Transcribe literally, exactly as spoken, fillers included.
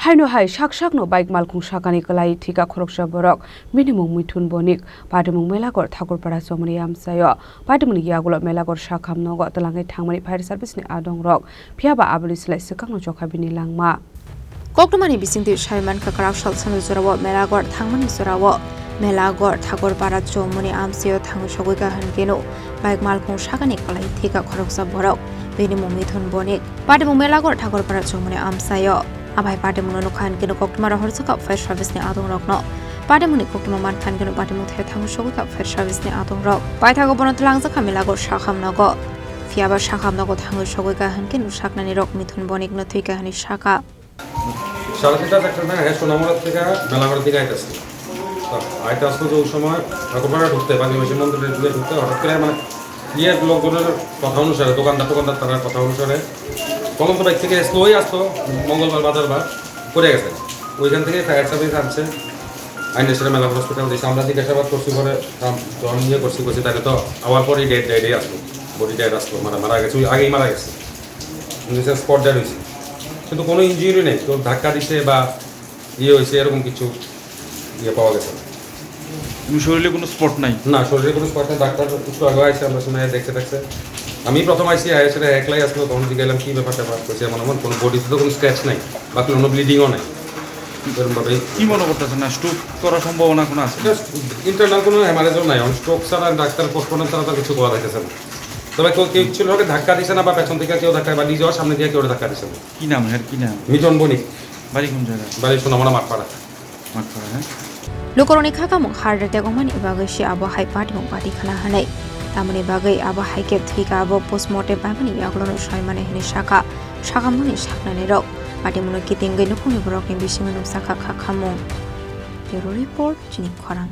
Haino hai sak sakno bike malkhung sakani kwlai thika khoroksa borok, bini mung Mithun Bonik, patimung Melagor Thakurpara chomoni amchaio. Patimungni yagulo Melagor sakham nogo twlangwi thangmani fire service ni adongrok, phiyaba aboni slai swkangno chokha bini langma. Koktwmani bisingtwi sai mankha, kwrak sal salo jorao Melagor thangmani jorao Melagor Thakurpara chomoni amchaio thangwi sogwi kha hwnkhe no bike malkhung sakani kwlai thika khoroksa borok, bini mung Mithun Bonik. Patimung Melagor Thakurpara chomoni amchaio. Abai patimungno nukha hwnkhe no koktwma rohorjak kha fire service ni adongrokno. Patimungni koktwma mankha hwnkhe no patimung thai thangwi sogwi kha fire service ni adongrok. Paithago bono twlangjak kha Melagor sakham nogo. Phiyaba sakham nogo thangwi sogwi kha hwnkhe no saknani rok Mithun Bonik no thwi kha hwnwi sakha. সাড়ে তিনটা চারটার সময় হ্যাঁ সোনামুড়ার থেকে মেলাঘর থেকে আইতেছে। তো আইতে আসলো যে ওই সময় ঠাকুরপাড়া ঢুকতে, বাগেশ্বরী মন্দিরে ঢুকে ঢুকতে হঠাৎ করে মানে ইয়ে লোকজনের কথা অনুসারে, দোকানদার টোকানদার তারার কথা অনুসারে কলম তো বাইক থেকে স্লোই আসতো, মঙ্গলবার বাজার বার পড়ে গেছে। ওইখান থেকে ফায়ার সার্ভিস আনছে, আইনে সেটা মেলাঘর হসপিটাল দিয়েছে। আমরা জিজ্ঞাসাবাদ করছি পরে, আম, যখন ইয়ে করছি, করছি তাকে তো আওয়ার পরই ডেড, ডেডই আসলো, বডি ডেড আসলো, মারা, মারা গেছে, ওই আগেই মারা গেছে। স্পট ডেড হয়েছে, কিন্তু কোনো ইনজুরি নেই, কেউ ধাক্কা দিছে বা ইয়ে হয়েছে এরকম কিছু ইয়ে পাওয়া গেছে না। মানে শরীরে কোনো স্পট নাই? না, শরীরে কোনো স্পট নেই। ডাক্তার একটু আগে আইসে, আমরা শুনে দেখতে দেখতে আমি প্রথম আইসি, আইসে একলাই আসলো, তখন জিজ্ঞাসলাম কী ব্যাপার ট্যাপার, কইছে এমন এমন, কোনো বডিতে তো কোনো স্ক্র্যাচ নাই বা কোনো ব্লিডিংও নাই। এরকমভাবেই কি মনে করতেছে না স্ট্রোক করার সম্ভাবনা কোনো আছে? ইন্টারনাল কোনো হ্যামারেজও নাই। এখন স্ট্রোক ছাড়া ডাক্তার পোস্টমর্টম ছাড়া তো কিছু করা যাইতেছে না। তবে কেউ, কেউ ছিল ওকে ধাক্কা দিছে না বা পেছন থেকে কেউ ধাক্কা বা নিজেও সামনে দিয়ে কেউ ধাক্কা দিছে না। কি নাম এর, কি নাম? মিঠন বণিক। বাড়ি কোন জায়গায়? বাড়ি সোনামুড়া মাঠপাড়া। মাঠপাড়া, হ্যাঁ। Lukurokni kha kamung heart attack wngmani bagwi se abo hai patimung pati khna hwnwi. Tamoni bagwi abo hai khe thwi kha, abo postmortem paimani yagulono soi mani hwnwi sakha sakhamungni saknani rok. Patimungno kitingwi nukhungni borokni bisingo nukjakha kha khamung. Bureau Report, Chini Khorang.